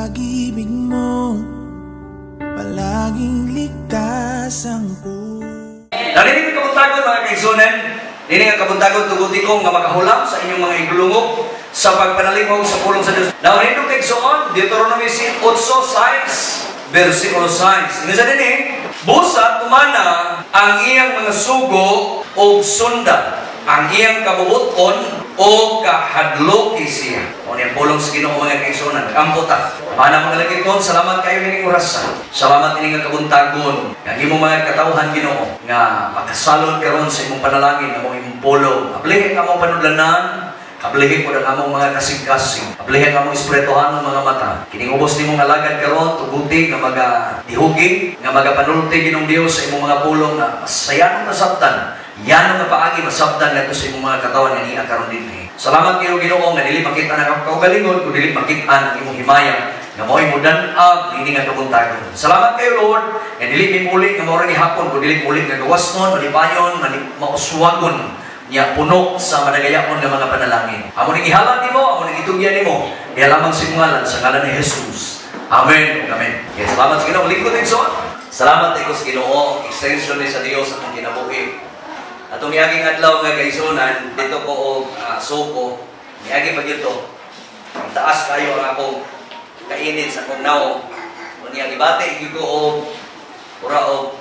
Pag-ibig mo, palaging ligtas ang puso. Narinig ang kabuntagon, mga kaigsuonan, nining ang kabuntagon tuguti ko nga makahulam sa inyong mga iglungog sa pagpanalingog sa pulong sa Dios. Now, nindong kaigsoon, Deuteronomy 8:6, versikulo 6. Nga sa dinhi, busa tumana ang iyang mga sugo o sunda, ang iyang kabubuton o kahadloki siya. O niyang pulong sa Ginoo, mga kaigsuonan. Ampo ta. Mana mga lagiton, salamat kayo nining orasa. Salamat ini nga kabuntagon. Nga imong mga katawhan, Ginoo, nga makasalod karon sa imong panalangin, among imong pulong. Ablihin ang among panudlanan, ablihin po ang among mga kasing-kasing. Ablihin ang among espirituhanong mga mata. Kining ubos nimong alagad karon, tuguti nga maga dihugi, nga magapanulti, Ginoong Dios, sa imong mga pulong nga masayanong nasabtan. Yan nga paagi masabtan ngadto sa imong mga katawan nga niya karon dinhi. Salamat kayo, Ginoo, nga dili makita ang kaugalingon kun dili makita ang imong himaya nga mao'y mudan-ag niini nga kabuntagon. Salamat kayo, Lord, nga dili mimuli nga mao ra gihapon kun dili muli nga gawasnon, malipayon, mauswagon niya puno sa madagayaon nga mga panalangin. Amo ning ihalad nimo, amo ning itugyan nimo. Diha lamang sa imong ngalan, sa ngalan ni Jesus. Amen. Amen. Okay, salamat sa Ginoo. Lingkod igsoon. Salamat ko sa Ginoo, extension ni sa Dios akong kinabuhi. Atong miaging adlaw nga kaigsuonan, dito ko og suko, miagi pa dito. Ang taas kayo ang akong kainit sa akong naong. Unya gibati gyud ko og ura og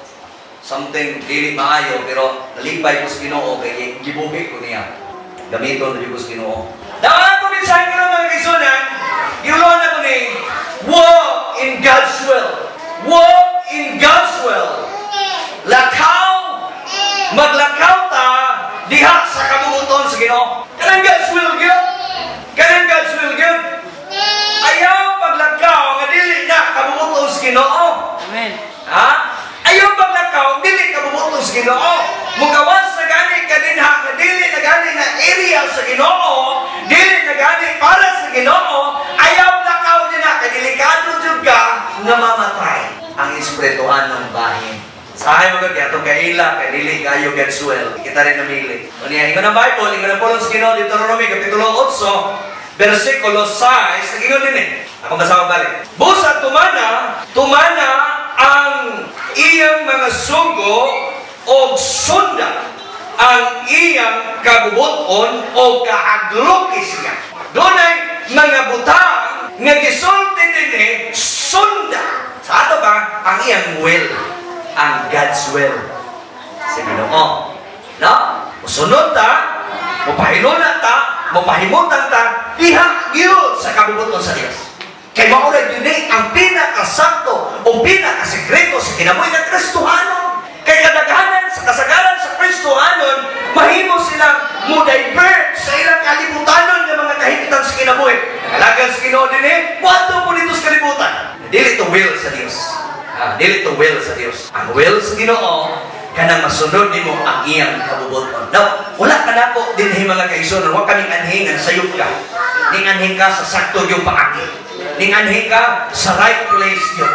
something dili maayo, pero nalipay ko sa Ginoo kay gibuhi ko niya. Gamiton na ko sa Ginoo. Daan ko mensahe karon, mga kaigsuonan, giulohan ako ni "Walk in God's will." Walk in God's will. Lakaw, maglakaw ta diha sa kabubuton sa Ginoo. Kanang God's will gyud. Kanang God's will gyud. Ayaw paglakaw nga dili na kabubuton sa Ginoo. Amen. Ha? Ayaw paglakaw dili kabubuton sa Ginoo. Mugawas na gani ka dinha nga dili na gani na area sa Ginoo, dili na gani para sa Ginoo, ayaw lakaw dinha kay delikado jud ka nga mamatay ang espirituhanong bahin. Sahay mo kay atong kaila kay dili kayo God's will. Kita rin namili. Unya ingon ang Bible, ingon ang pulong sa Ginoo, Deuteronomy kapitulo 8 versikulo 6, nagingon din eh. Ako basa balik. Busa tumana, tumana ang iyang mga sugo og sunda ang iyang kabubuton o kahadloki siya. Dunay mga butang nga gisulti dinhi, sunda. Sa ato ba ang iyang will, ang God's will sa Ginoo. No? Musunod ta, mupahiluna ta, mupahimutan ta, diha gyud sa kabubuton sa Dios. Kay mao ra gyud ni ang pinakasakto o pinakasekreto sa kinabuhi ng Kristohanon. Kay kadaghanan sa kasagaran sa Kristohanon, mahimo silang mo divert sa ilang kalibutanon nga mga kahimtang sa kinabuhi. Nangalagan sa Ginoo dinhi, moadto po dito sa kalibutan. Dili to will sa Dios. Ah, dili to will sa Dios. Ang will sa Ginoo kanang masunod nimo ang iyang kabubuton. Now, wala ka nako dinhi, mga kaigsuonan, wa kaming anhi nga sayop ka. Ning anhi ka sa sakto yung paagi. Ning anhi ka sa right place yun.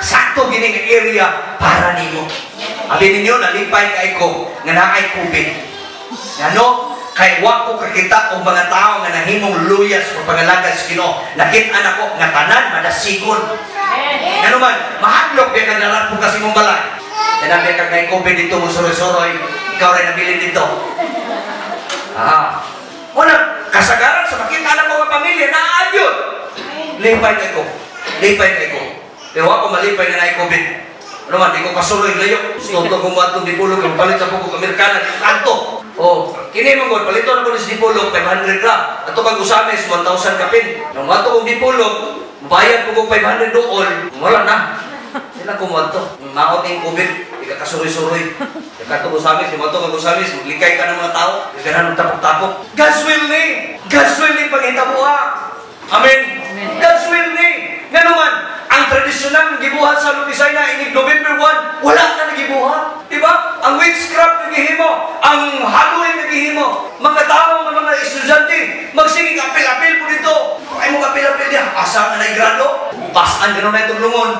Sakto gini nga area para nimo. Abi ninyo, nalipay kay ko nga naay COVID. Ngano? Kay wa ko kakita og mga tao nga nahimong luyas sa pangalagad sa Ginoo. Nakita nako nga tanan madasigon. Ngano man, mahadlok biya kag narat mo kasi mong balay. Sinabi kag may COVID dito mo suroy-suroy, ikaw rin nabilin dito. Ah. Una, kasagaran sa makita na mga pamilya, naadyon. Lipay kay ko. Lipay kay ko. Pero ako malipay na naay COVID. Ano man, di ko kasuroy layo. Toto ko mo atong Dipolog, kung palit ako ko Amerikana, kanto. Oh, kini man gud, palito na ko ni sa Dipolog, 500 ra. Ato kag Ozamiz, 1,000 kapin. Nung ato kong Dipolog, bayad ko kong 500 dool, wala na. Sila ko mo ato. Maot ning COVID, di ka kasuroy-suroy. Kato Ozamiz, mo ato kag Ozamiz, maglikay ka ng mga tao, di ka na tapok-tapok. God's will ni! God's will ni panghitabuha. Amen. God's will ni! Nga naman, ang tradisyonal nga gibuhat sa Lumisay na inig November 1, wala na nagibuhat. Diba? Ang witchcraft na gihimo, ang Halloween na gihimo, mga tao nga mga estudyante, magsigig apil-apil po dito. Ay mo apil-apil diya, asa nga na grado? Basaan gano'n na itong lungon,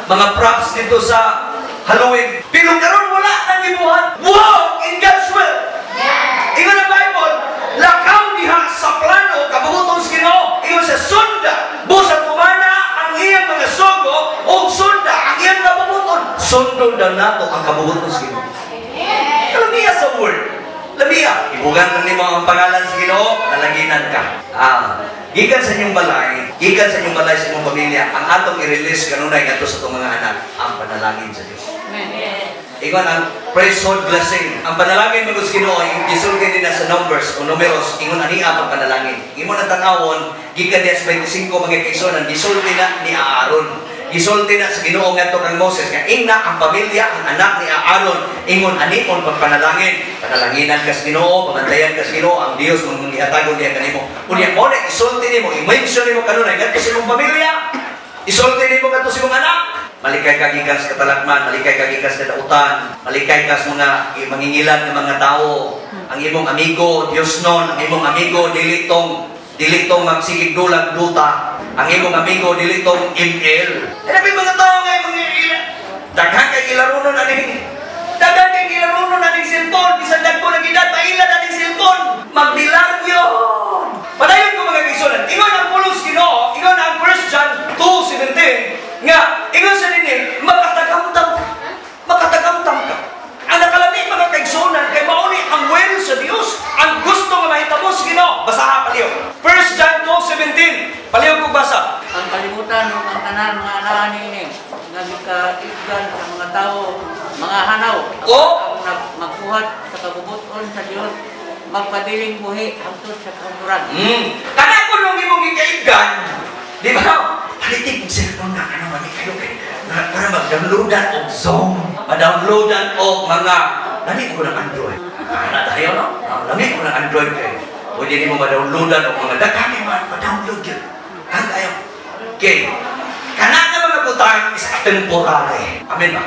mga props dito sa Halloween. Pero karon wala na gibuhat. Walk in God's will. Ingon ang Bible, lakaw diha sa plano kabubuton sa Ginoo. Ingon sa sunda, busa nato ang kabubuton sa Ginoo. Kalamiya sa word. Lamiya. Ibugan lang nimo ang pangalan sa Ginoo, panalanginan ka. Ah, gikan sa inyong balay, gikan sa inyong balay sa inyong pamilya, ang atong i-release kanunay ngadto sa atong mga anak, ang panalangin sa Dios. Ingon ang priesthood blessing. Ang panalangin mo sa Ginoo, yung gisulti din na sa Numbers o Numeros, ingon ani ang panalangin. Imo nang tan-awon, gikan diya sa 25, mga kaigsuonan, gisulti na ni Aaron. Gisulti na sa Ginoo ngadto kang Moses nga ingna ang pamilya, ang anak ni Aaron, ingon ani on pagpanalangin. Panalanginan ka sa Ginoo, pamantayan ka sa Ginoo, ang Dios mong gihatagon diha kanimo. Unya mo na isulti nimo, i-mention nimo kanunay ngadto sa imong pamilya. Isulti nimo ngadto sa imong anak. Malikay ka gikan sa katalakman, malikay ka gikan sa kadautan, malikay ka sa mga mangingilan ng mga tao. Ang imong amigo, Dios non, ang imong amigo dili tong magsigig dulag duta. Ang imong amigo dili tong ML. Eh nabi mga tao nga mga ila. Daghan kay gilaronon aning daghan kay gilaronon aning cellphone, bisan dagko nag edad maila aning cellphone. Magbilaryo. Padayon ko, mga kaigsuonan. Ingon ang pulong sa Ginoo, ingon ang 1 John 2:17 nga ingon sa nini makatagamtam makatagamtam ka. Ang nakalami, mga kaigsuonan, kay mao ni ang will sa Dios, ang gusto nga mahitabo sa Ginoo. Basaha paliw. 1 John 2:17. Paliw kog basa. Ang kalibutan ug ang tanan mga anaa niini nga gikaigdan sa mga tawo mga hanaw. Oh! Ang magbuhat sa kabubuton sa Dios magpabiling buhi hangtod sa kahangturan. Kana ko nung imong gikaigdan, di ba? Palitig og cellphone na ano man kayo kay na, para mag-downloadan og Zoom, ma-downloadan og mga lami ko ng Android. Ana tayo no? Ah, lami ko ng Android kay pwede nimo ma-downloadan og mga daghan kay ma-download yun. Han kayo. Okay. Kana nga mga butang is a temporary. Amen ba?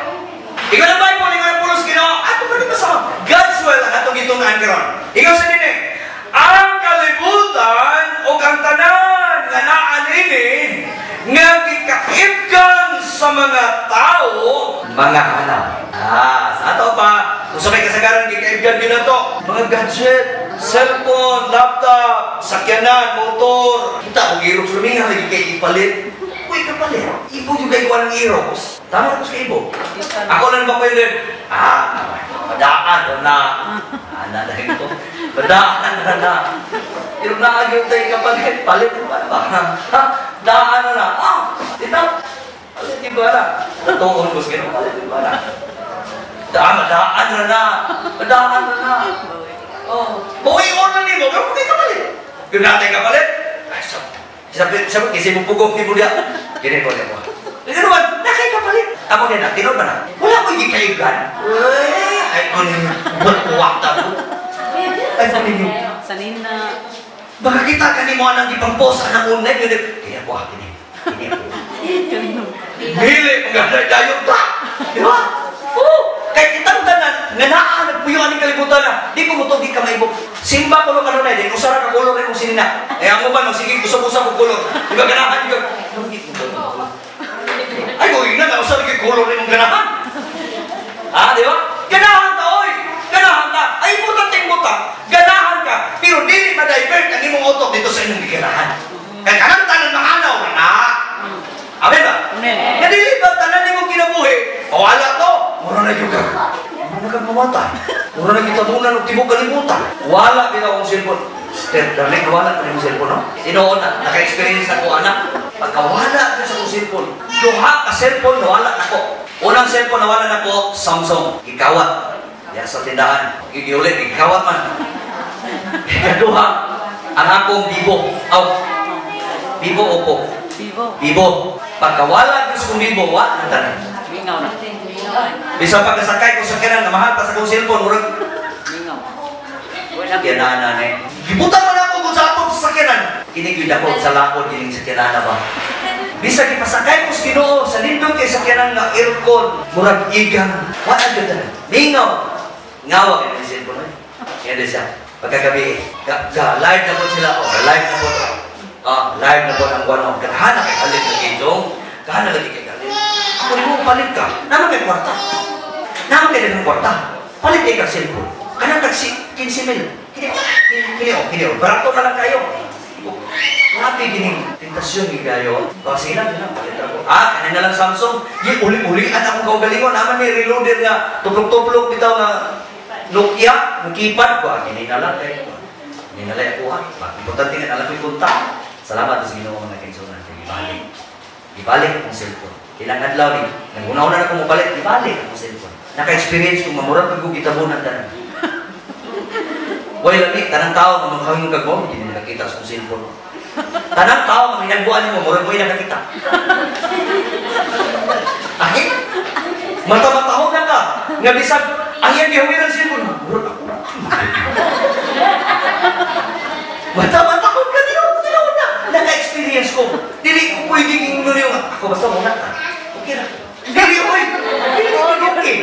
Ikaw ang Bible, ikaw ang pulos Ginoo. Ato ba di ba sa God's will ang atong gitun-an karon? Ikaw sa nini, ang kalibutan o ang tanan nga naa nini nga gikaibgan sa mga tao, mga hanaw. Ah, sa ato pa, kung sa may kasagaran gikaibgan gyud nato, mga gadget, cellphone, laptop, sakyanan, motor. Kita og Aerox luminga lagi kay ipalit. Uy, kapalit. Ibo yung kay kuha ng Aerox. Tama ko sa ibo. Ako lang ba ko yun? Ah, madaan na. Ana na ito. Madaan na na. Pero naagyo tayo kapalit. Palit ba ba? Ha? Daan na na. Ah, dito. Palit di ba na? Tuon ko sa ganun. Palit di ba na? Daan, madaan na na. Madaan na na. Oh. Buhay on na nimo, pero hindi kapalit. Pero natin kapalit. Ay, sabi, sabi, kasi mo pugong ni mo diya. Kini ko niya mo. Hindi naman, nakay kapalit. Amo niya na, tinuod ba na? Wala ko gikaibgan. Uy, ay ko ninyo. Buwak ko. Ay ko ninyo. Sanin na. Baka kita ka ni mo anang ipang-post anang online. Yun, kini ako ah, kini. Kini ako. Dili, mga dayon ta. Di ba? Oo. Kay kitang tanan, nga naa nagpuyo aning kalibutan na, di ko mo di ka maibok. Simba ko no kanunay, din usara ka kolor imong sinina. Eh ang uban magsige usab-usab og kolor. Di ba ganahan ka? Ay, ko ina nga usara kay kolor imong ganahan. Ah, di ba? Ganahan ta oy. Ganahan ta. Ay importante mo ta. Ganahan ka, pero dili ma-divert ang imong utok dito sa imong giganahan. Kay kanang tanan mahanaw na na. Amen ba? Amen. Nga dili ba tanan nimong kinabuhi? Mawala to. Mura na gyud ka. Mura na kag mamatay. Mura na gitabunan og tibok kalibutan. Wala bitaw akong cellphone. Step, darling, wala pa nimong cellphone, no? Tinuod na, naka-experience ako, anak. Pagkawala ko sa akong cellphone, duha ka cellphone, nawala nako. Unang cellphone nawala nako, Samsung. Gikawat. Diya sa tindahan. Gigiulit, gikawat man. Ikaduha, ang akong Vivo. Aw, Vivo Oppo. Vivo. Vivo. Pagkawala ko sa akong Vivo, wa na tanan. Mingaw na. Bisan pagkasakay ko sa kanan, na mahal pa sa akong cellphone, murag, Mingaw. Wala. Sakyanan eh. Gibutan man ako kung sa atong sakyanan. Kini gyud ako sa lakod kining sakyanan ba. Bisag ipasakay ko sa Ginoo sa nindot kay sakyanan nga aircon, murag igang. Wala gyud tanan. Mingaw. Ngawa kay ni cellphone eh. Kaya siya. Pagkagabi, ga, ga, live na po sila. Oh, live na po. Ah, live na po ang buwan. Oh, ganahan na kay halit na kay Jong. Ganahan na lagi kay halit. Ako ni mo palit ka. Naman kay kwarta. Naman kay ng kwarta. Palit kay kag cellphone. Kanang tag 15 mil. Kini kini kini oh, kini oh. Barato na lang kayo. ko. Grabe gining tentasyon gigayo. Kasi lang lang palit ako. Ah, kanin na lang Samsung. Gi uli-ulian akong kaugalingon naman ni reloader nga tuplok-tuplok bitaw nga Nokia, ang keypad ko. Ah, kini na lang kay. Kini na lang ako ha. Importante nga alam ko yung kontak. Salamat sa Ginoo mga kaigsuonan kay gibalik. Gibalik akong cellphone. Ilang adlaw ni naguna-una na ko mopalit, gibalik akong cellphone. Naka-experience ko mamurag pag ko gitabunan tanan. Way lami, tanang tao nga maghangong kag mo, hindi na nakita sa akong cellphone. Tanang tao nga hinagbuan nimo, murag mo'y nakakita. Ay, mata-matahon na ka. Nga bisag, ang iyang gihuwi ng cellphone, murag ako. Mata-matahon ka, tinuod na. Naka-experience ko. Dili ko pwedeng ingnon yung, ako basta muna ka. Okay ra. Dili, oy. Dili ko okay.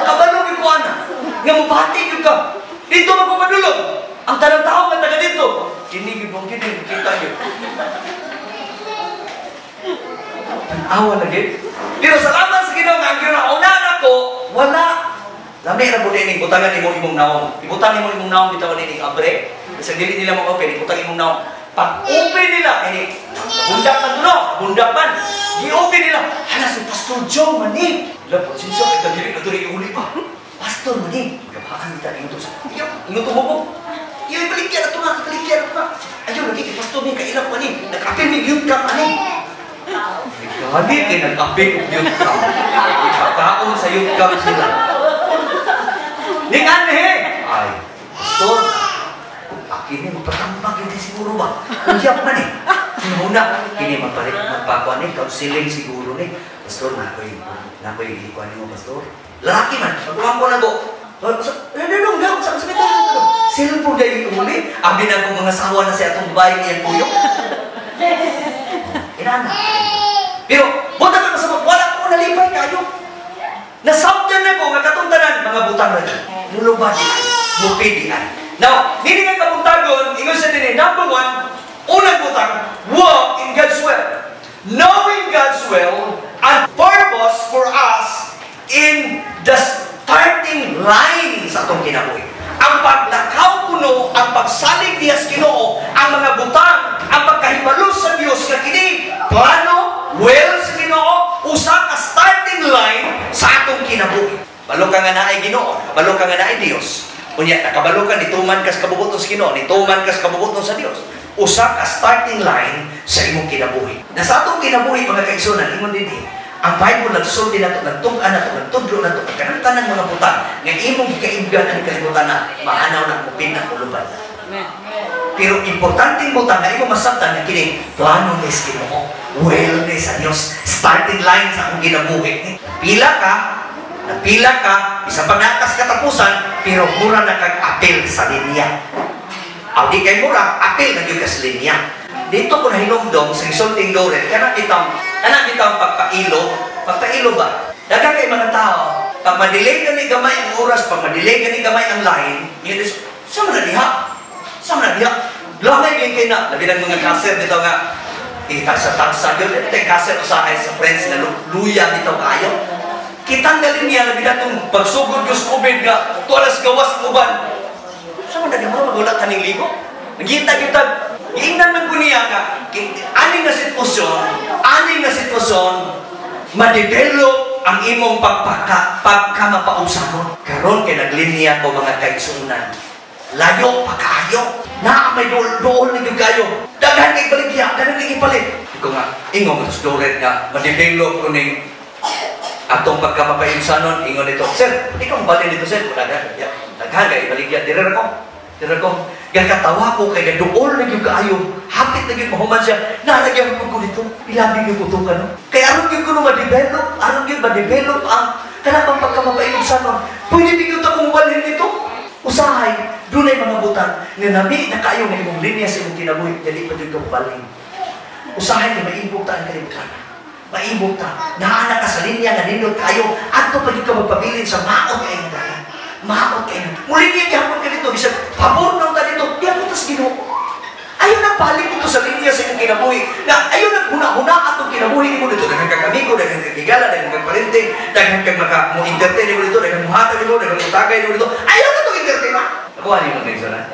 Kabalo gyud ko ana. Nga mobati gyud ka. Dito magpapadulog. Ang tanang tao nga taga dito. Kini gyud mong kini kita gyud. Tan-awa na gyud. Pero salamat sa Ginoo nga ang ginaunaan ako, wala. Lami ra pud ining butangan nimo imong nawong. Ibutang nimo imong nawong bitaw nining abre. Bisag dili nila mo open, ibutang imong nawong. Pag open nila kini, bundak man no, bundak man. Gi-open nila. Hala si Pastor Joe maning. La pasensya kay dili na diri uli pa. Pastor maning. Gabaan kita ingon to sa. Iyo, ingon to mo. Iyo ibaligya na to nga, ibaligya na to nga. Ayo lagi kay pastor ni kailang pa ni. Nag-apil mi gyud ka ani. Gani kay nag-apil og youth camp. Ipakaon sa youth camp sila. Ning anhe. Ay, pastor, kini magpatambag yun siguro ba? Uyap man eh. Una, kini magpalit, magpakuan ni, counseling siguro ni. Pastor, nakoy ikuan ni mo, pastor. Lalaki man, pagkuhan ko na ko. Ano, sa cellphone dahil uli. Abi na akong mga sawa na siya atong babae niyang kuyok. Inana. Pero, buta ka sa wala ko nalipay kayo. Nasabtan na ko, nga katong tanan, mga butang na dyan. Muluba di ay, mupi di ay. Now, hindi nga kabuntagon, ingon sa dinhi, number one, unang butang, walk in God's will. Knowing God's will and purpose for us in the starting line sa atong kinabuhi. Ang paglakaw kuno, ang pagsalig niya sa Ginoo, ang mga butang, ang pagkahibalo sa Dios nga kini plano, will sa Ginoo, usa ka starting line sa atong kinabuhi. Balo ka nga naay Ginoo, balo ka nga naay Dios. Unya, nakabalo ka, nituman kas kabubuton sa Ginoo, nituman kas kabubuton sa Dios. Usa ka starting line sa imong kinabuhi. Na sa atong kinabuhi, mga kaigsuonan, ingon dinhi, ang Bible nagsulti nato, nagtug-an nato, nagtudlo nato, ang kanang tanang mga butang nga imong gikaibgan ani kalibutan na mahanaw na mupin na kulubad na. Pero importanteng butang nga imong masabtan nga kini plano ni sa Ginoo, will ni sa Dios, starting line sa akong kinabuhi. Pila ka, napila ka, bisan pa nakas katapusan, pero mura na kag apil sa linya. Aw di kay mura, apil na gyud ka sa linya. Dito ko nahinumdom sa isulting Doret, kana kitang pagpailo, pagpailo ba? Daghang kay mga tao, pag madelay gani gamay ang oras, pag madelay gani gamay ang line, yun is, sa man na diha? Sa man na diha? Lamay gyud kay na, labi ng mga kaser dito nga, itagsa-tagsa yun, ito yung kaser usahay sa friends na luya dito kayo. Kitang galing niya, labi na itong pagsugod ko sa COVID nga, tuwalas gawas ang uban. Sa man na diha, wala kaning ligo. Nagita-kita, giingnan man ko niya nga, ani nga sitwasyon, madevelop ang imong pagkamapausanon. Karon kay naglinya ko mga kaigsuonan. Layo pa kaayo. Naa may dool na gyud kayo. Daghan kay baligya, daghan kay ipalit. Iko nga, ingon sa Doret nga, madevelop ko ning atong pagkamapausanon, ingon nito, sir, di ka mabalin dito, sir. Wala na, daghan kay ibaligya, dire ra ko. Dire ko. Gakatawa ko kay gaduol na gyud kaayo. Hapit na gyud mahuman siya. Nalagyan ko dito. Ilabi gyud ko ka no. Kay aron gyud ko no ma-develop, aron gyud ma-develop ang kanang pagkamapainom sa no. Pwede gyud ta kung balhin dito. Usahay dunay mga butang nga nami na kaayo nga imong linya sa imong kinabuhi, dili pa gyud ka mobalhin. Usahay kay maibog ta ang kalibutan. Maibog ta. Naa na ka sa linya nga nindot kaayo, adto pa gyud ka magpabilin sa maot kay nga dalan. Maot kayo. Muli niya gihapon ka dito. Bisag, pabor na ta dito. Diyan mo tas Ginoo. Ayaw nang balik dito sa linya sa imong kinabuhi. Na ayaw nang huna-huna atong kinabuhi nimo dito. Daghan kang amigo, daghan kang higala, daghan kang parente, daghan kang maka mo entertain nimo dito, daghan mo hatag nimo, daghan mo tagay nimo dito. Ayaw na itong entertain ha. Nakuha niyo mga kaigsuonan.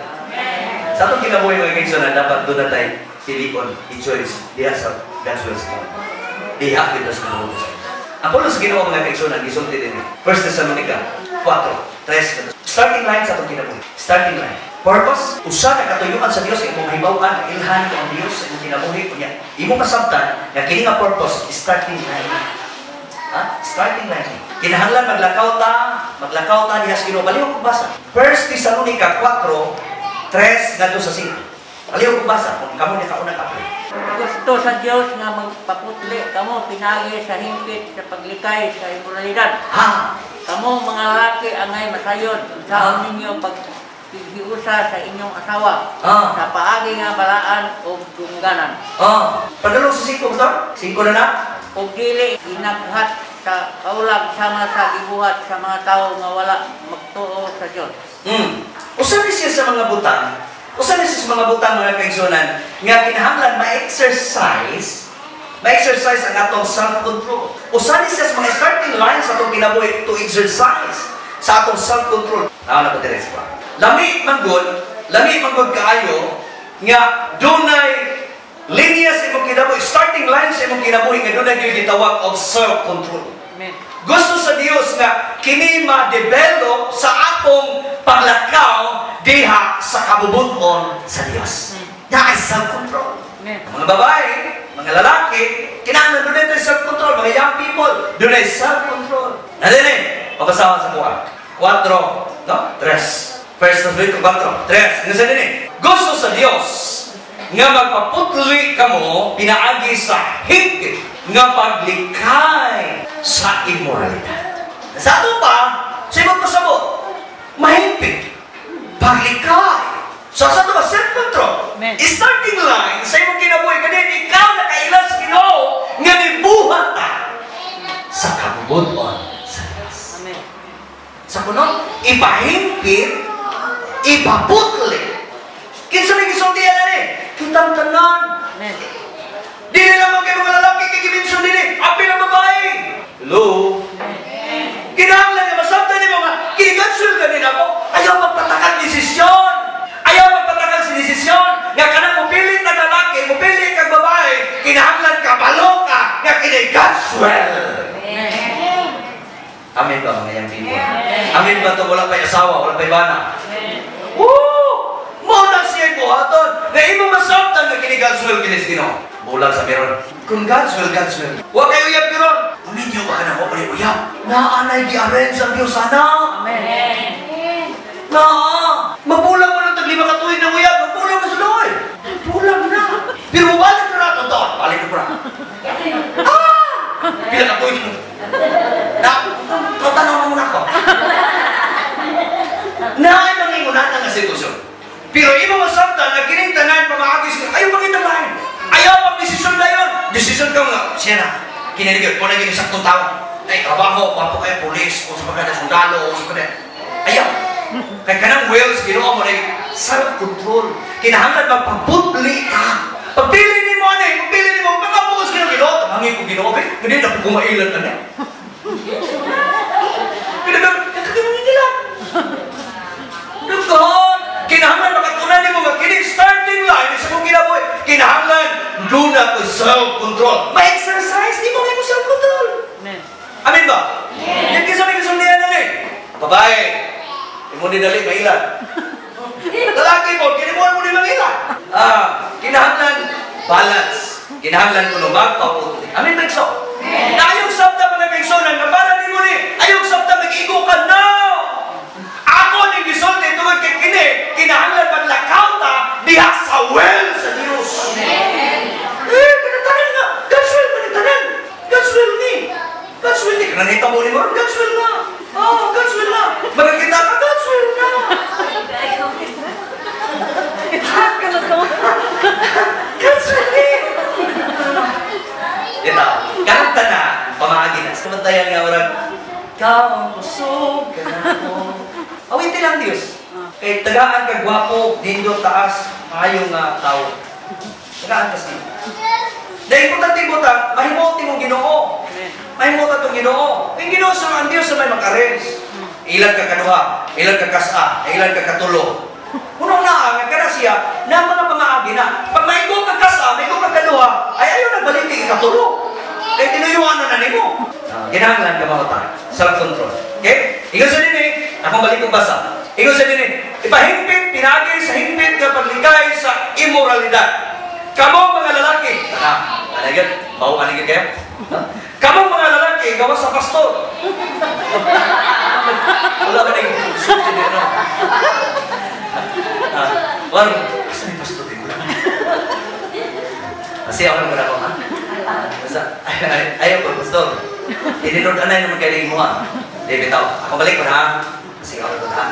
Sa atong kinabuhi, mga kaigsuonan, dapat duna tay pilion, i-choice diha sa God's will sa Ginoo. Diha dito sa Ginoo. Ang pulos sa Ginoo, mga kaigsuonan, gisulti din. 1 Thessalonica 4:3. Starting line sa atong kinabuhi. Starting line. Purpose, usa ka katuyuan sa Dios imong mahibaw-an, ilhan ko ang Dios sa imong kinabuhi unya. Imong masabtan nga kini nga purpose, starting line. Ha? Starting line. Kinahanglan maglakaw ta diha sa Ginoo. Palihog kog basa. 1 Thessalonica 4:3 ngadto sa 5. Palihog kog basa kung kamo ni kauna ka. Gusto sa Dios nga magpaputli kamo pinaagi sa hingpit sa paglikay sa imoralidad. Ha? Kamo mga lalaki angay masayod unsaon ninyo paghiusa sa inyong asawa sa paagi nga balaan og dungganan. Ah. Padulong sa 5, basta? 5 na na? Og dili inaghat sa kaulag sama sa gibuhat sa mga tawo nga wala magtuo sa Dios. Usa ni siya sa mga butang. Usa ni siya sa mga butang, mga kaigsuonan, nga kinahanglan ma-exercise ang atong self-control. Usa ni siya sa mga starting lines sa atong kinabuhi to exercise sa atong self-control. Tama na ko diri sa. Lami man gud kaayo nga dunay linya sa imong kinabuhi, starting line sa imong kinabuhi nga dunay gyud gitawag og self-control. Amen. Gusto sa Dios nga kini ma-develop sa atong paglakaw diha sa kabubuton sa Dios. Na ay self-control. Amen. Mga babae, mga lalaki, kinahanglan dunay tayo self-control. Mga young people, dunay self-control. Nadili, pabasahan sa kuha. 4, no? 3. First of 4, 3. Ano sa dini? Gusto sa Dios nga magpaputli kamo pinaagi sa higit nga paglikay sa immoralidad. Sa ato pa, sa imong pasabot, mahigpit, paglikay. So sa ato ba, self-control. Amen. Starting line sa imong kinabuhi, kanin ikaw nakaila sa Ginoo nga nibuhat ta sa kabubuton sa Dios. Amen. Sa kuno, ipahingpit, ipaputli. Kinsa may gisultian ani? Kitang tanan. Amen. Dili lamang kay mga lalaki kay gimension dili, apil ang babae. Hello? Kinahanglan nga masabtan nimo nga kini God's will ganin ako. Ayaw magpatakang desisyon. Ayaw magpatakang sa desisyon nga kanang mopilit na lalaki, mopilit kag babae, kinahanglan kabalo ka nga kini God's will. Amen. Amen ba, mga young people? Amen ba to wala pa'y asawa, wala pa'y bana? Woo! Mao na siya buhaton. Na imo masabtan nga kini God's will kini sa Ginoo. Bulag sa meron. Kung God's will, God's will. Wa kayo uyab karon. Paminyo ba ka na mo uyab? Naanay gi-arrange ang Dios ana. Amen. Naa. Mabulang mo ng tag 5 ka tuig ng uyab, mabulang mo sa luoy. Bulang na. Pero mabalik na nato to. Balik na. Ah! Pila ka tuig? Na, tatanong mo muna ako. Naay mangingunan nga sitwasyon. Pero imo masabtan nga kining tanan pamaagi sa ayaw mangita lain. Ayaw magdesisyon dayon. Desisyon ka nga siya na. Kini gyud mo na gini saktong tao. Ay trabaho, gwapo kay pulis o sa pagka sundalo o sa pagka. Ayaw. Kay kanang wills Ginoo mo na self-control. Kinahanglan magpaputli ka. Pagpili nimo ani, pagpili nimo makabuos Ginoo Ginoo, tabangi ko Ginoo kay kani na ko kumailan ani. Kinagang nila. Dughan! Kinahanglan makatunan nimo nga kini starting line sa imong kinabuhi. Kinahanglan duna ko self-control. Ma-exercise nimo ang imong self-control. Amen. Amen ba? Yan kinsa may gisultihan ani. Babae, imo ni dali mailan. Lalaki mo, kini mo mo ni mangilan. Ah, kinahanglan balance. Kinahanglan kuno magpaputli. Amen ba igso? Na ayaw sabta, mga kaigsonan nga para nimo ni, ayaw sabta mag-igo ka no. Ako ning gisulti tungod kay kini kinahanglan maglakaw ta diha sa will sa Dios. Eh, kinatanan nga. God's will man tanan. God's will ni. God's will ni. Kanang hitabo ni mo, God's will na. Oh, God's will na. Magkita ka, God's will na. God's will ni. Ito, kanta na, pamaagi na. Sumantayan nga, murag, ikaw ang kusog ka na mo. Awitin lang Diyos. Kay tagaan ka gwapo, dindo taas, maayo nga tao. Tagaan ka siya. Dahil importante mo ta, mahimuot mo Ginoo. Amen. Mahimuot atong Ginoo. Ang Ginoo sa ang Dios sa may mag-arrange. Ilan ka kaduha, ilan ka kasa, ilan ka katulo. Puno na nga kana siya na mga pamaagi na. Pag maigo ka kasa, maigo ka kaduha, ay ayaw nagbaliti ikatulo. Kay tinuyuan na na nimo. Kinahanglan ka mamata. Self-control. Okay? Ingon sa dinhi, akong balik kong basa. Ingon sa dinhi, ipahingpit pinagi sa hingpit nga paglikay sa imoralidad. Kamo mga lalaki, ano yun? Bawaan yun kayo? Kamo mga lalaki, gawa sa pastor. Wala ka nang sulti din, no? Warong, asa may pastor din? Kasi ako naman ako, ha? Ayaw ko, pastor. Ininod-anay naman kayo mo, ha? Di, bitaw. Ako balik ko na, ha? Kasi ako naman, ha?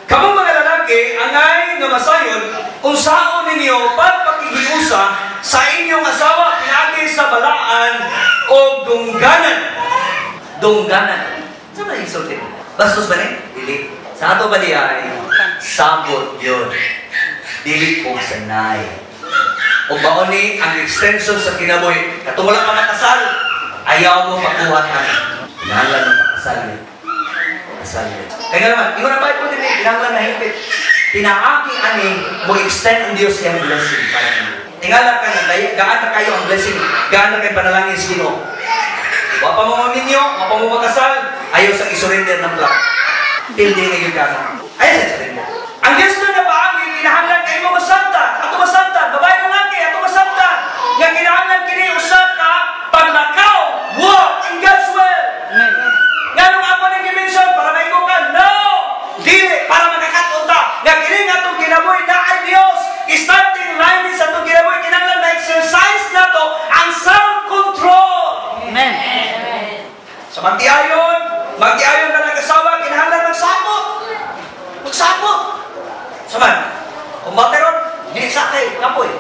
Kamo mga lalaki, angay nga masayon, unsaon ninyo pagpakihiusa sa inyong asawa pinaagi sa balaan o dungganan. Dungganan. Saan ba insultin? Bastos ba ni? Dili. Sa ato ba di ay sabot yun. Dili po sanay. O baon ni ang extension sa kinabuhi. Katong wala ka makasal, ayaw mo makuha kami. Kinahanglan ng pakasal yun. Kasal yun. Kaya nga naman, ingon ang Bible din eh, kinahanglan na hingpit. Pinaaki ani mo extend ang Diyos iyang blessing para ninyo. Tingala ka nga, gaan na kayo ang blessing, gaan na kayo panalangin sa Ginoo. Wa pa mo maminyo, wa pa mo makasal, ayaw sa isurrender ng plan. Pildi na yun ka na. Ayaw sa isurrender. Ang Diyos na napaagi, kinahanglan kayo mo masabtan, ato masabtan, babae lalaki, ato masabtan, nga kinahanglan kini usab ka, paglakaw, walk in God's will. Nganong ako ning gi-mention para maigo ka? No! Dili, para makakatun ta. Nga kini nga atong kinabuhi na ay Dios. Starting line sa atong kinabuhi, kinahanglan na exercise nato ang self-control. Amen. Sa magtiayon, magtiayon ka nag-asawa, kinahanglan magsabot. Magsabot. Saman, kung bateron, di sa kay, kapoy.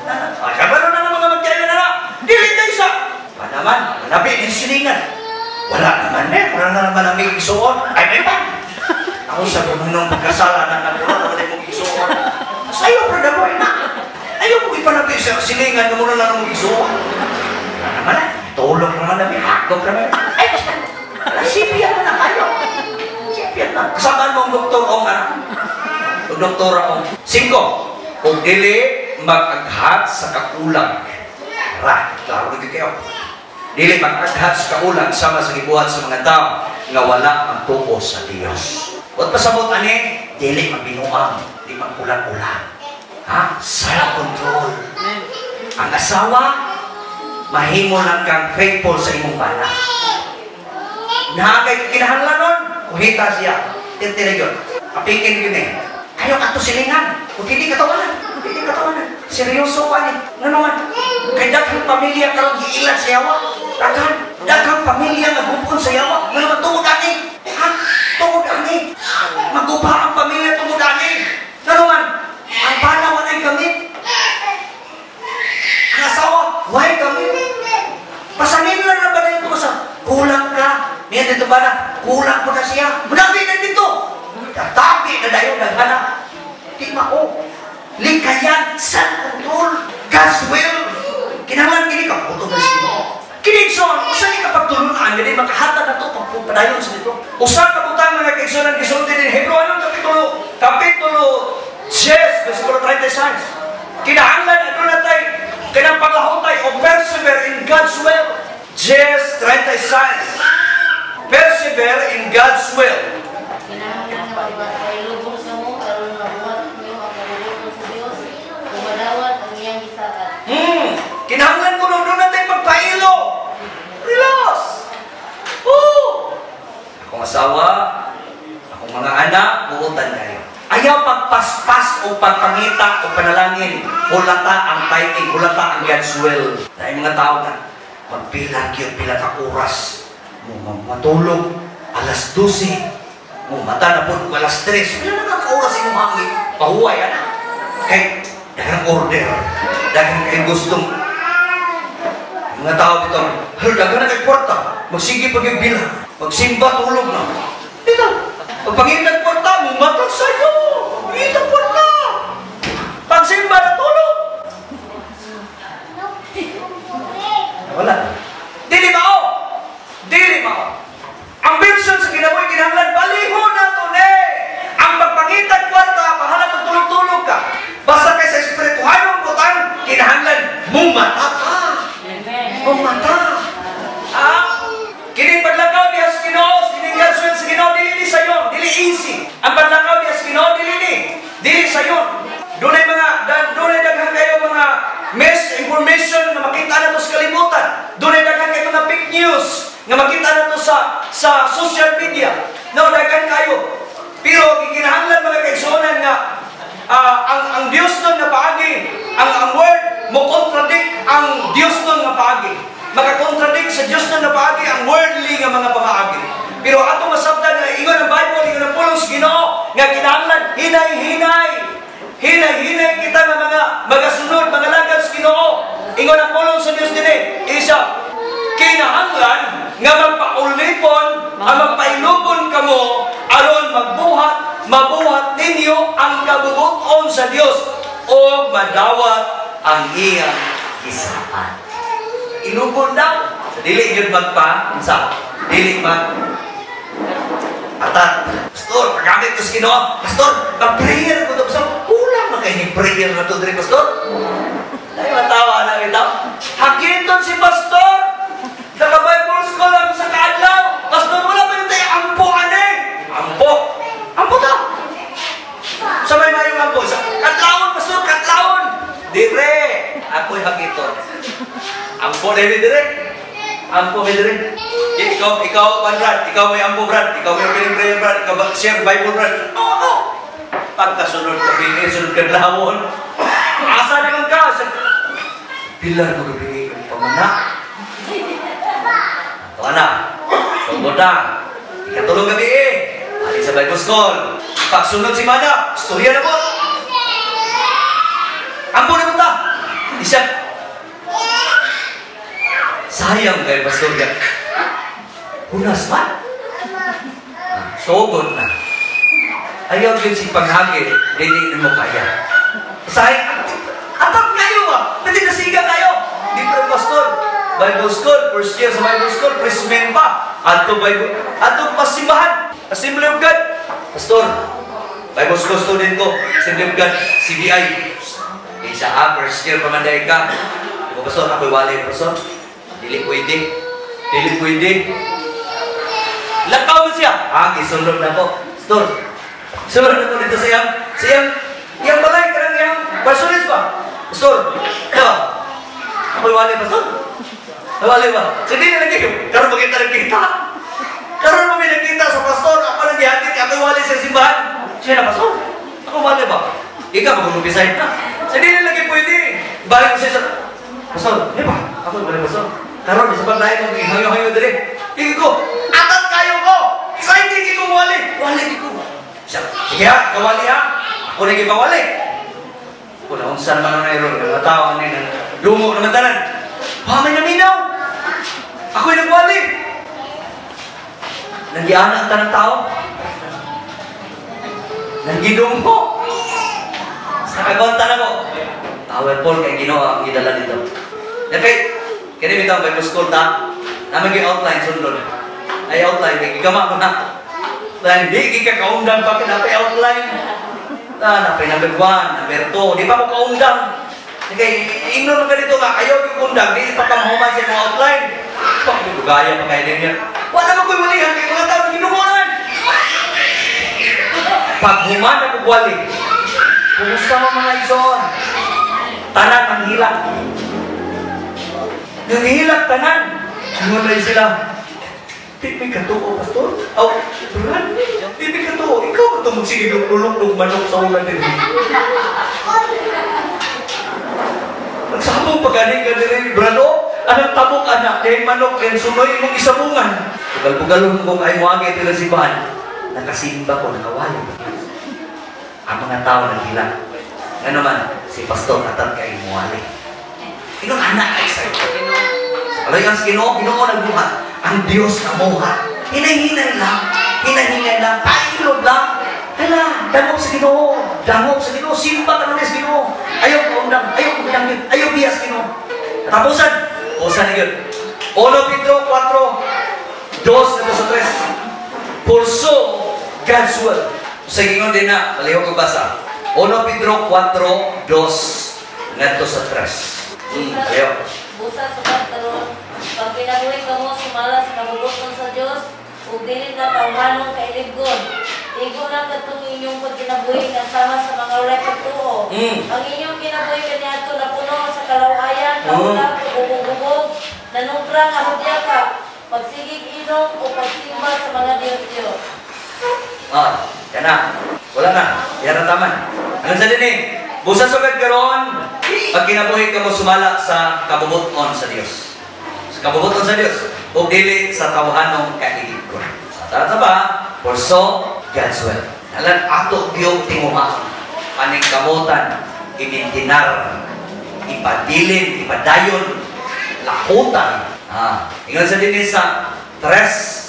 Ay, kabalo na ng mga magtiayon na na. Dili kayo sa. Pa naman, manabi din silingan. Wala naman eh, wala na naman ang may isuon. Ay, may pa. Ako sa nung pagkasala na kanila, naman ay mong isuon. Sa'yo, brother boy, na. Ayaw mo ipanabi sa silingan na muna lang mong isuon. Wala naman eh. Tulog naman na, may hakog naman. Ay, sipyan na na kayo. Sipyan na. Kasamaan mo ang doktor o anak. O doktora o. 5. Kung dili mag-aghat sa kakulang. Ra, klaro na kayo. Dili mag-aghat sa kaulang sama sa gibuhat sa mga tao nga wala ang tuo sa Dios. Wat pasabot ani, dili magbinuang, di magkulang-ulang. Ha? Self-control. Ang asawa, mahimo lang kang faithful sa imong bana. Naa kay kinahanglan nun, kuhita siya. Tintinay yun. Apikin yun eh. Ayaw ato silingan. Kung hindi katawanan. Hindi katawanan. Seryoso pa ni. Nga naman. Kay daghang pamilya karon giilan sa yawa. Daghan. Daghang pamilya nga gupon sa yawa. Nga naman tungod ani. Ha? Tungod ani. Maguba ang pamilya tungod ani. Nga naman. Ang bana walay gamit. Ang asawa, walay gamit. Pasanin lang na ba na ito sa kulang ka. Niya dito ba na? Kulang ko na siya. Munabi na dito. Tabi na dayon naghana. Di mao. Likayan, self-control, God's will. Kinahanglan kini ka puto na sa Ginoo. Kini igsoon, usa ni kapagtulunan gani makahatag nato pagpadayon sa dito. Usa ka butang mga kaigsuonan gisulti din Hebreo anong kapitulo? Kapitulo 10 versikulo 36. Kinahanglan aduna tay kanang paglahutay o persevere in God's will. 10:36. Persevere in God's will. Kinahanglan nga magpailubong sa mo aron mabuhat ninyo ang kabubut-on sa Dios ug madawat ang iyang gisaad. Kinahanglan ko doon natin magpailo. Relax. Oh. Akong asawa, akong mga anak, buotan kayo. Ayaw pagpaspas o pagpangita o panalangin. Hulata ang timing, hulata ang God's will. Dahil mga tao na, magpila gyud pila ka oras. Mo matulog, alas 12. Mo mata na po alas 3. Pila na ka oras imong hangi. Pahuway, anak. Kay, daghang order. Daghang kay gustong mga tao dito, hal, daghan na kay kwarta. Magsige pag yung bilang. Magsimba, tulog na. Dito, pagpangitag kwarta, mumatag sa'yo. Pangitag kwarta. Pagsimba na tulog. Wala. Dili mao. Dili mao. Ang version sa kinabuhi kinahanglan, baliho na to ne. Ang pagpangita Nga makita na to sa social media. No, daghan kayo. Pero gikinahanglan mga kaigsuonan nga ang Dios nun nga paagi, ang word mo contradict ang Dios nun nga paagi. Makakontradict sa Dios nun nga paagi ang worldly nga mga pamaagi. Pero ato masabtan nga ingon ang Bible, ingon ang pulong sa Ginoo nga kinahanglan hinay-hinay. Hinay-hinay kita nga mga magasunod, mga lagad sa Ginoo. Ingon ang pulong sa Dios dinhi, isa kinahanglan nga magpaulipon, ang magpailubon kamo aron magbuhat, mabuhat ninyo ang kabubuton sa Dios o madawat ang iyang gisaan. Ilubon daw. So, dili gyud magpa, unsa? Dili mag atat. Pastor, pagamit ko sa Ginoo. Pastor, mag-prayer ko to. Pastor, kulang man kay ni prayer na to diri, pastor. Ay, matawa na kita. Hakiton si pastor. Naka-Bible school lang sa kaadlaw. Pastor, wala pa yung tayo ampo, ane. Ampo. Ampo ta. Sa may mayong ampo. Sa katlawon, pastor, katlawon. Dire. Ako'y hakiton. Ampo na yun, dire. Ampo may dire. Ikaw, Brad. Ikaw may ampo, Brad. Ikaw may opening prayer, Brad. Ikaw share Bible, Brad. Oo. Pagkasunod ka, bini, sunod ka lawon. Asa naman ka? Sa pilar mo gabi pamana. Ito na. Sugod na. Ikatulong gabi eh. Ali sa Bible school. Pagsunod si Mana, istorya na po. Ampo na punta. Isa. Sayang kay pastor niya. Hunas man. Sugod na. Ayaw yun si panghagit, dili mo kaya. Sayang, atat kayo ba? Pwede nasiga kayo. Di pa pastor. Bible school, first year sa Bible school, freshman pa. Ato Bible, ato pasimbahan. Assembly of God. Pastor, Bible school student ko, Assembly of God, CBI. Isa ha, first year pa man dahil ka. Diba, pastor, ako'y wali, pastor. Dili pwede. Dili pwede. Lakaw mo siya. Ah, isulod na ko. Pastor, sulod na ko dito sa iyang balay, karang iyang parsonage ba? Pastor, ito. Ako'y wali, pastor. Wali ba? So, di na lagi. Karon ba kita nagkita? Karon mo may nagkita sa pastor. Ako nang gihatid, ako'y wali sa simbahan. Siya na, pastor. Ako wali ba? Ikaw, mag-umpisay na. So, di na lagi pwede. Balik ko siya sa, pastor, di ba? Ako'y wali, pastor. Karon, sa paglain mo, hayo-hayo dali. Tingin ko, atat kayo ko! Excited ko wali. Wali ko. Siya, sige ha, kawali ha. Ako na gipawali. Kung naunsa naman ang nairon, mga tao na yun, dungo naman tanan. Pamay na minaw! Ako'y nagwali! Nangiana ang tanang tao. Nanggidungo. Sa kagonta na ko. Powerful kay Ginoo ang gidala dito. Kaya, kaya bitaw Bible school ta, naman yung outline sundon. Ay outline, kay gigama ko na. Dahil hindi ka kaundang pa pinapay outline. Ah, napay number 1, number 2, di pa ko kaundang. Kaya, ingnon mo ganito nga, ayaw yung kundang, di pa kamahuman sa mga outline. Pak, gaya pa kayo din niya. Wala mo ko'y walihan, kaya mga tao, ginugo naman. Pag human ako wali, kumusta mo mga ison? Tanan ang hilak. Nanghilak tanan. Ingon na sila, di may katuo, pastor. Oh, Brad, di may katuo. Ikaw ba ito magsigilok-lulok ng manok sa ulan din? Nagsabong pagaling ka din, Brad, oh. Anong tabok, anak? Dahil manok, dahil sunoy imong isabungan. Pugal-pugalong kong ay muagi ito sa simbahan. Nakasimba ko, nakawali. Ang mga tao naghilak. Nga naman, si pastor atat kay muwali. Inong anak ay sa'yo. Alay ang Ginoo, Ginoo nagbuhat. Ang Diyos namuhat. Hinay-hinay lang. Hinay-hinay lang. Pailog lang. Hala, dangop sa Ginoo. Dangop sa Ginoo. Simba ka naman sa Ginoo. Ayaw paundang. Ayaw paundang. Ayaw biya sa Ginoo. Tapusan. Usan na yun. 1 Pedro 4, 2 sa 3. Pursue God's will. Sa ingon din na, palihog ko basa. 1 Pedro 4, 2 ngadto sa 3. Palihog. Busa sukat karon, pag pinabuhi kamo sumala sa kabubuton sa Dios, ug dili na tawhanong kailibgon. Igo na kadtong inyong pagkinabuhi nga sama sa mga walay pagtuo. Ang inyong kinabuhi kaniadto napuno sa kalawayan, kaulap, ug gubog, nanungkra nga hudya ka. pagsigig inom o pagsimba sa mga Diyos-Diyos. Ah, yan na. Wala na. Yan ang taman. Ano sa din eh? Busa sugad karon, pag kinabuhi ka mo sumala sa kabubuton sa Dios. Sa kabubuton sa Dios ug dili sa tawhanong kailibgon. Sa sa pa, pursue God's will. Nalan ato gyud tinguha aning kamutan imintinar, ipadilin, ipadayon, lahutan. Ah, ingon sa dinhi sa 3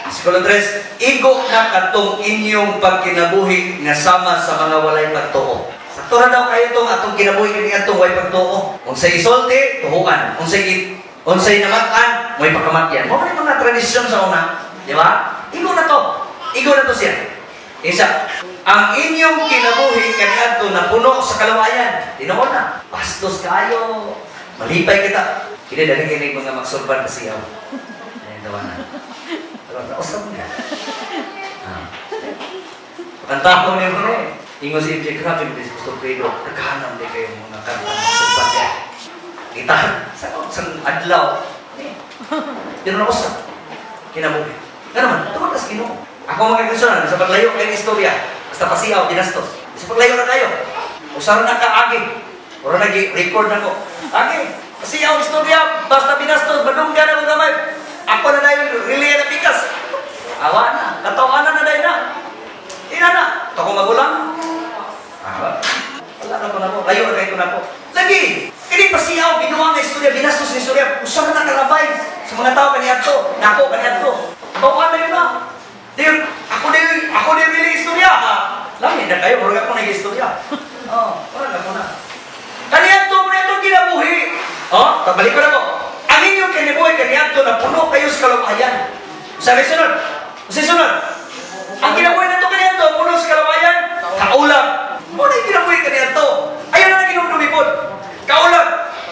Versikulo 3, igo na katong inyong pagkinabuhi nga sama sa mga walay pagtuo. Sakto ra daw kayo tong atong kinabuhi kini atong walay pagtuo. Unsay isulti, tuhuan. Unsay namat-an, mo'y pakamatyan. Mao man mga tradisyon sa una, di ba? Igo na to. Igo na to siya. Isa, ang inyong kinabuhi kaniadto na puno sa kalawayan. Tinuod na. Bastos kayo. Malipay kita. Kini dali kini mga magsurban pasiyaw. Ay, tawanan. Nausap niya. Kanta ko niyo ko eh. Ingon si MJ, grabe mo si Pastor Fredo. Naghanam di kayo mga kanta magsurban niya. Kita, sa adlaw. Pero nausap. Kinabuhi. Nga naman, tungod na sa Ginoo. Ako mga kaigsuonan, sa paglayo kayo ng istorya, basta pasiyaw, dinastos. Sa paglayo na kayo. Usara na ka, agi. Ora nag-record na ko. Agi, pasiyaw, istorya, basta binastos, madungga na kong gamay. Ako na dahil, relay na pikas. Awa na, katawanan na dahil na. Ina na, ito ko magulang. Ah, wala na ko na po, layo na kayo ko na po. Lagi, kini pasiyaw, binuang na istorya, binastos na istorya, usara na kalabay sa mga tao kaniadto, nako kaniadto. Bawa na yun na. Dahil, ako na yung really istorya. Lami na kayo, murag ako na yung istorya. Oh, murag ako na. Kaniadto mo na itong kinabuhi. Oh, tabalik ko na po. Ang inyong kinabuhi, kaniadto na puno kayo sa kalawayan. Sabi sunod, sa sunod. Ang kinabuhi na ito kaniadto, puno sa kalawayan, kaulam. Muna yung kinabuhi kaniadto. Ayaw na naging lumipod. Kaulam.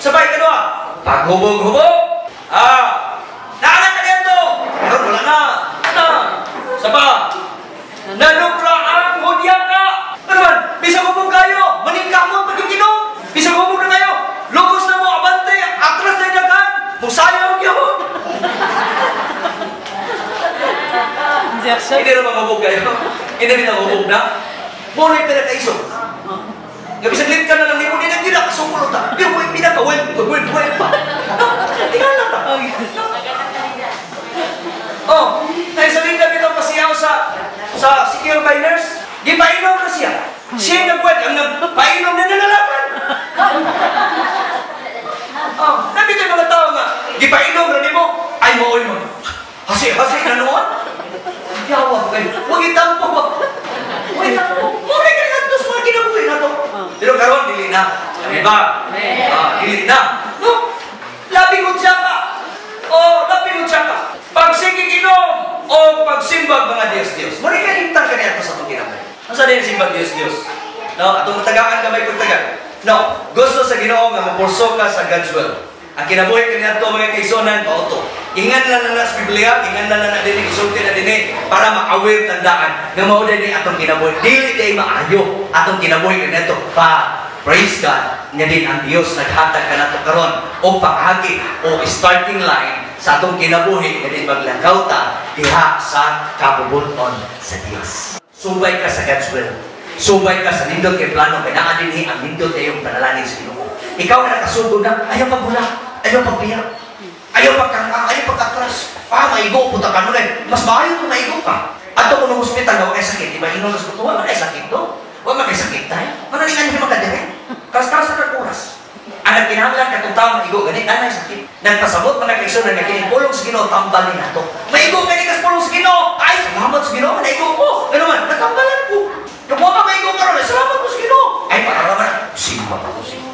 Sabay kadua. Paghubog-hubog. Ah, naangat kaniadto. Pero wala na. Na. Saba. Nanubra ang hudyaka. Ano man, bisag hubog kayo, maningkamot pag yung Ginoo. Bisag hubog na kayo, lugos na mo, abante, atras na daghan, musayaw gyud. Hindi na maghubog kayo. Hindi rin nahubog na. Muna yung pinakaisog. Nga bisag lit ka na lang, hindi na hindi na kasungkulot ta. Pero mo yung pinaka-well, well, well pa. Tingnan lang ta. Oh, dahil sa linda bitaw pasiyaw sa secure by nurse, gipainom na siya. Siya nagwed, ang nagpainom na nalalakan. Oh, nabito yung mga tao nga, gipainom na nimo, ay mooy mo. Hasi-hasi na noon. Yawa kayo. Huwag itampo ba? Huwag itampo. Muna ka nga ito sa mga kinabuhi na to. Pero karon dili na. Amen ba? Ah, dili na. No? Labi mo siya ka. Oh, labi mo siya ka. Pagsigig inom o pagsimbag mga Diyos-Diyos. Muna ka hintang ka niya ito sa itong kinabuhi. Ang sa din simbag Diyos-Diyos? No? Atong matagaan ka may pagtaga. No, gusto sa Ginoo nga mapurso ka sa God's will. Ang kinabuhi kaniadto mga kaigsuonan mao to. Ingan lang na sa Biblia, ingan lang na dinhi, isulti na dinhi para ma-aware tandaan nga mao dinhi atong kinabuhi. Dili day maayo atong kinabuhi kaniadto. Pa praise God nga din ang Dios naghatag kanato karon og paagi o starting line sa atong kinabuhi nga din maglakaw ta diha sa kabubut-on sa Dios. Subay ka sa God's will. Subay ka sa nindot kay plano kay naa dinhi ang nindot kayong panalangin sa Ginoo. Ikaw na nakasugod na, ayaw pagbula, ayaw pagbiyak, ayaw pagkangkang, ayaw pagkatras. Ah, maigo, punta ka nun eh. Mas maayo kung maigo ka. Ato kung nung hospital, wala kay sakit. Di ba, inon sa wala kay sakit do? Wala kay sakit tayo. Manalingan hindi magkadire. Karas-karas na kakuras. Ang nagkinahanglan katong tao maigo, ganit, nanay sakit. Nagpasabot mga kaigsuonan nga kining pulong sa Ginoo, tambal ni nato. Maigo gani kas pulong sa Ginoo. Ay, salamat sa Ginoo, naigo ko. Ano man, natambalan ko. Kung ka maigo karon, salamat ko sa Ginoo. Ay, para naman, simba pa to, simba.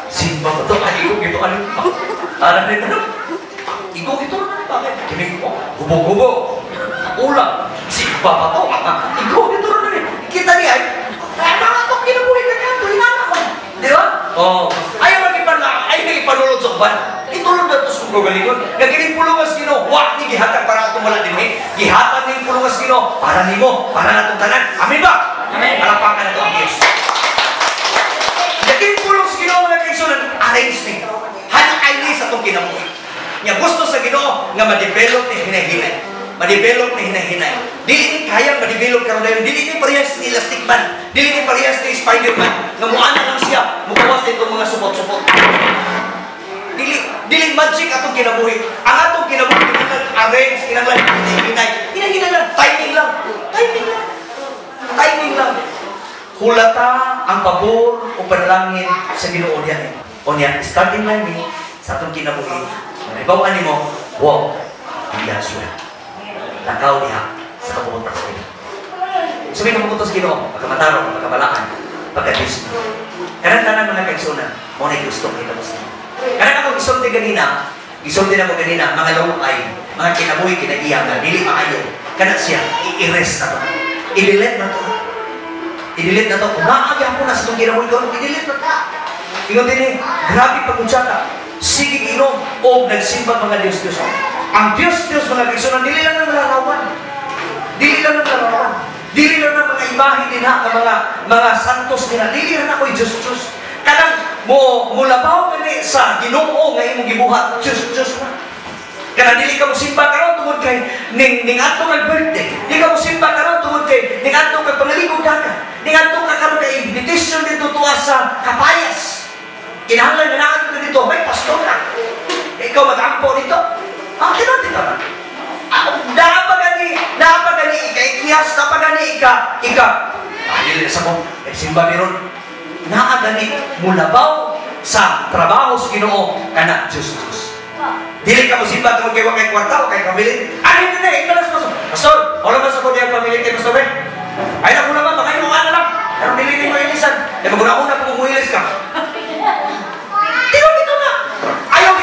Simba pa to, ay, igo gito, ano? Ano na ito? Igo gito, bakit? Kinig ko, hubog-hubog. Ulam, simba pa to. Igo gito, ano na kita niya, ay, kaya itong kinabuhi ka niya, tuloy na naman. Di ba? Oo. Ayaw nag-ipanulod sa uban. Itulod na ito sa kong kagalingon. Nagiling pulungas Ginoo, wa ni gihatag para atong wala dinhi. Gihatag ni pulungas Ginoo para nimo, para natong tanan. Amen ba? Amen. Palapakan na ito ang Diyos. Nagiling pulong sa Ginoo mga kaigsuonan, arrange ni. Hanay ni sa atong kinabuhi. Nya gusto sa Ginoo nga ma-develop Ma-develop ni hinay-hinay. Ma-develop ni hinay-hinay. Dili ni kayang ma-develop karon dayon. Dili ni parehas ni Elastic Man. Dili ni parehas ni Spider-Man. Nga muana lang siya, mugawas nitong mga supot-supot. Dili magic atong kinabuhi. Ang atong kinabuhi kinahanglan arrange, kinahanglan hinay-hinay. Hinay-hinay lang, timing lang. Timing lang. Timing lang. Hulata ang pabor o panalangin sa Ginoo diyan. O niya, starting line ni sa atong kinabuhi. Ibaw nimo, walk in God's will. Lakaw diha sa kabuotan sa Ginoo. So may kabuotan sa Ginoo, pagkamatarong, pagkabalaan, pagka-Diyos. Kanang tanan mga kaigsunan, mao na gusto kita mo sa Ginoo. Kanang ako gisulti ganina, gisulti na ko ganina, mga laway, mga kinabuhi kinaiya nga dili maayo. Kana siya, i-erase na to. I-delete na to. I-delete na to. Kung maagyapon na sa itong kinabuhi ko, i-delete na to. Ingon din eh, grabe pagkutsaka. Sige inom o nagsimba mga Diyos-Diyos. Ang Diyos-Diyos mga kaigsunan, dili lang ng larawan. Dili lang ng larawan. Dili lang ng mga imahe din ha, ng mga santos nila. Dili lang ako'y Diyos-Diyos. Kanang mulabaw gani sa Ginoo nga imong gibuhat, Diyos-Diyos na. Kanang dili ka mo simba karon tungod kay ning adto kag birthday. Dili ka mo simba karon tungod kay ning adto kag pangaligog ka. Ning adto ka karon kay invitation dito tuwa sa Kapayas. Kinahanglan na naadto ka dito, may pastor ka. Ikaw mag-ampo dito. Ah, tinuod ka ba? Naa pa gani ika-ikihas, naa pa gani ika. Ah, dili na sa mo, simba meron. Naa gani mulabaw sa trabaho sa Ginoo kana Diyos Diyos. Dili ka mo simba tungod kay wa kay kwarta o kay pamilya. Ano yun na, ikaw lang sa pastor. Pastor, wala ba sa ko diyang pamilya kay pastor? Ay na ko naman, baka yung ana lang. Pero dili ni mo ilisan. Kaya maguna-una kung umuilis ka. Tinuod ito na. Ayaw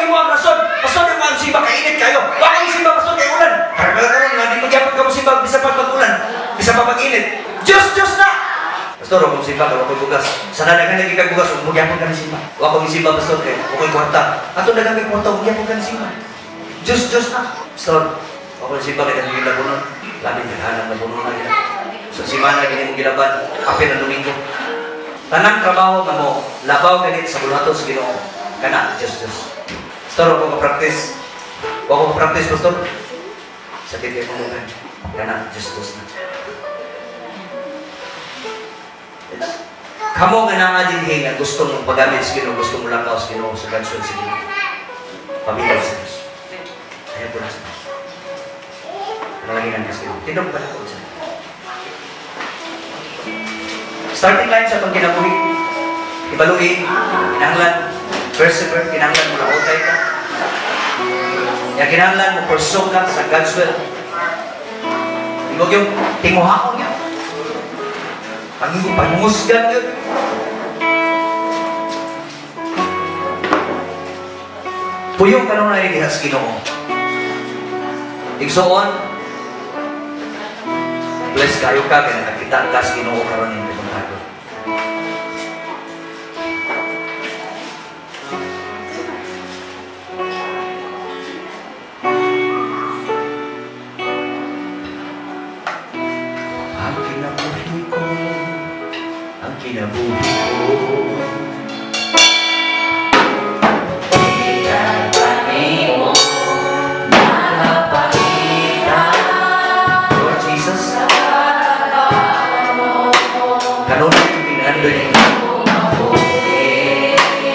mo ang rason. Pastor, yung ang simba, kainit kayo. Baka yung simba, pastor, kay ulan. Pero karon nga, di magyapon ka mo simba, bisa pa pag-ulan, bisa pa pag-init. Diyos, Diyos na! Pastor, huwag mong simba, huwag kong bugas. Sa daghan lagi kag bugas, huwag magyapon ka ng simba. Huwag kong simba, pastor, kay huwag kong kwarta. Ato daghan kay kwarta, huwag magyapon ka ng simba. Diyos, Diyos na! Pastor, huwag kong simba, kay daghan labunon. Labing daghan ang labunon na gina. Sa simana, gini mong gilaban, apil ang Domingo. Tanang trabaho nga mo, labaw ganit sa buluhaton sa Ginoo. Kana, Diyos, Diyos. Pastor, huwag ko ka-practice. Huwag ko ka-practice, pastor. Sakit kayo pumukan. Kana, Diyos, Diyos na. Kamo nga nga dinhi nga gusto mong paggamit sa Ginoo, gusto mo lakaw sa Ginoo, sa God's will sa Ginoo. Pamilya sa Diyos. Ayaw po na sa Diyos. Panalanginan ka sa Ginoo. Tindog pa na po sa starting line sa pagkinabuhi. Ibaluin, kinahanglan, persevere, kinahanglan mo laotay ka. Ya kinahanglan mo pursue ka sa God's will. Huwag yung tinguhaon niya. Pangungusgan yun. Puyong ka nung naidiha sa Ginoo. Igsuon, bless kayo ka, kaya nakakita ka sa Ginoo karon yung pupuntago. Ang kinabuhi ko, ang kinabuhi ko, Lord Jesus, kanunay kong ginandoy na ikaw.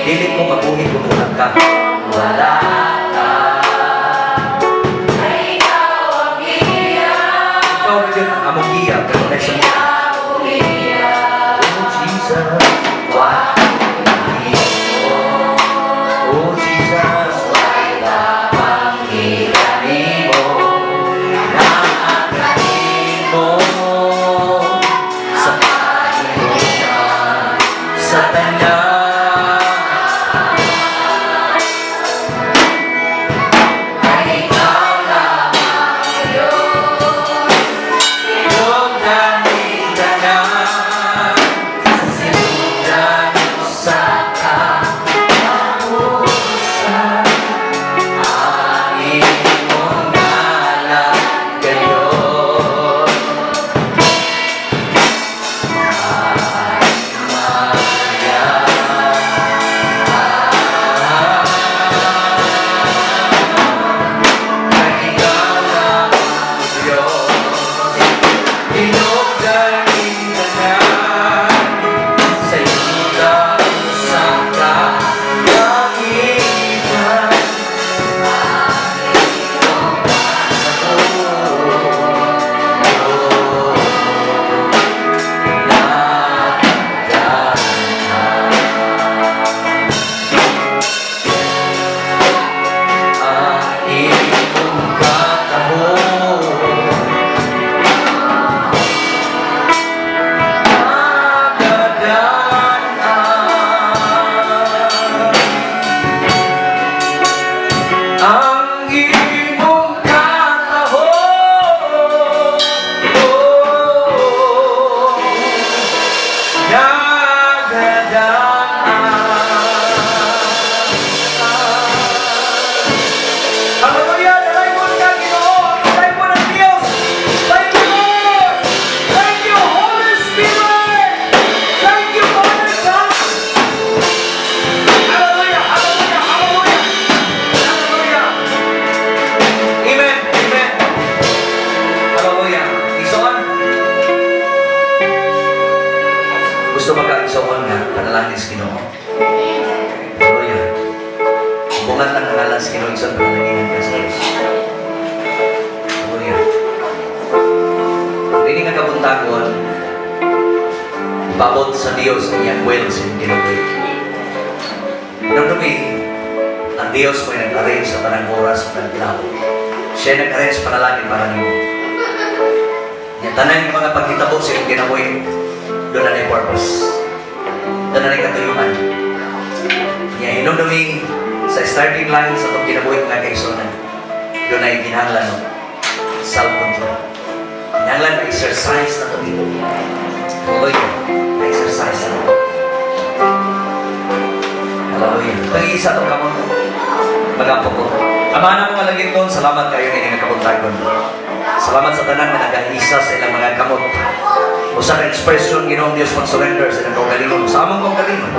Dili ko mabuhi kung wala ka. Wala ka. Ikaw na yun ang among giya, kanunay sa mga. Oh Jesus, oh Jesus, sa sa tanan. Kaming tanan sa yuta sa kalangitan. Ang imong katahom nagadan-an. Ang imong katahom nagadan-an. Hallelujah! Dalaygon ka, Ginoo! Dalaygon ang Diyos! Thank you, Lord! Thank you, Holy Spirit! Thank you, Father God! Hallelujah! Hallelujah! Hallelujah! Hallelujah! Amen! Amen! Hallelujah! Igsoon! Gusto ba ka, igsoon, nga panalangin sa Ginoo? Hallelujah! Bungat ang ngalan sa Ginoo, igsoon, panalanginan ka sa Diyos. Hallelujah. Dini nga kabuntagon, ipaabot sa Diyos ang iyang will sa iyong kinabuhi. Hinumdumi, ang Diyos mo'y nag-arrange sa tanang oras at nagplano. Siya nag-arrange sa panalangin para nimo. Nya tanan nga mga paghitabo sa iyong kinabuhi, duna nay purpose. Duna nay katuyuan. Nya hinumdumi, sa starting line sa atong kinabuhi, mga kaigsuonan, dunay kinahanglan no self-control. Kinahanglan na exercise na to dito. Hallelujah. Na-exercise na to. Hallelujah. Tag-isa itong kamot. Magampo ko. Ama na mga langitnon, salamat kayo nining kabuntagon. Salamat sa tanan nga nag-isa sa ilang mga kamot. Usa ka expression, Ginoong Dios, mag-surrender sa ilang kaugalingon. Sa among kaugalingon.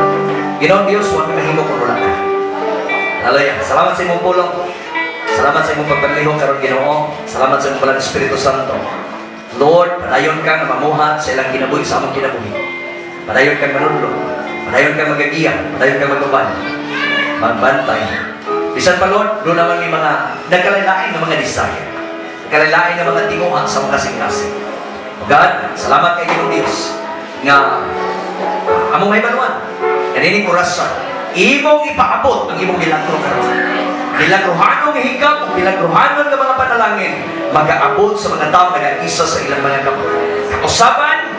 Ginoong Dios, wa mi mahimo kung wala ka. Hallelujah. Salamat sa imong pulong. Salamat sa imong pagpanlihok karon, Ginoo. Salamat sa imong Balaan Espiritu Santo. Lord, padayon kang mamuhat sa ilang kinabuhi, sa among kinabuhi. Padayon kang manudlo. Padayon kang magagiya. Padayon kang maguban. Magbantay. Bisan pa, Lord, duna man may mga nagkalain nga mga desire. Nagkalain nga mga tinguha sa mga kasing-kasing. O God, salamat kay Ginoong Dios nga among mahibaluan. Kanining orasa, imong ipaabot ang imong milagro karon. Milagruhanong hikap o milagruhanon nga mga panalangin magaabot sa mga tao nga nag-isa sa ilang mga kamot. Kausaban,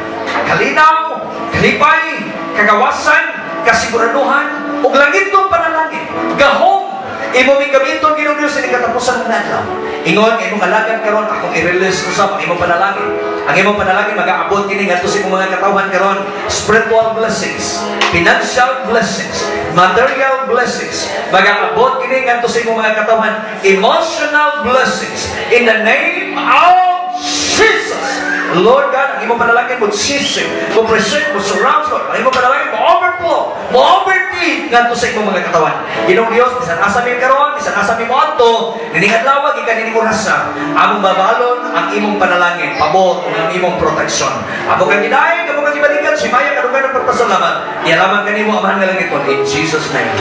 kalinaw, kalipay, kagawasan, kasiguraduhan, ug langitong panalangin, gahom, imo ming gamiton, Ginoong Dios, sa katapusan ng adlaw. Ingon nga imong alagad karon, akong i-release usab ang imong panalangin. Ang imong panalangin magaabot kini ngadto sa imong mga katawhan karon, spiritual blessings, financial blessings, material blessings. Magaabot kini ngadto sa imong mga katawhan, emotional blessings, in the name of Jesus. Lord God, ang imong panalangin mo sisig, mo present, mo surround, Lord. Ang imong panalangin mo overflow, mo overfeed ngadto sa imong mga katawan. Ginoong Dios, bisan asa mi karon, bisan asa mi moadto, nining adlaw gikan nining orasa, among babalon ang imong panalangin, pabot ug ang imong protection. Amo kang gidayeg, amo kang gibalikan, si Maya kadugan ng pagpasalamat. Iyalaman kanimo, Amahan nga langiton, in Jesus' name.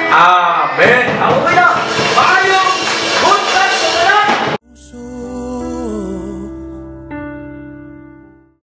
Amen. Hallelujah. Maayo.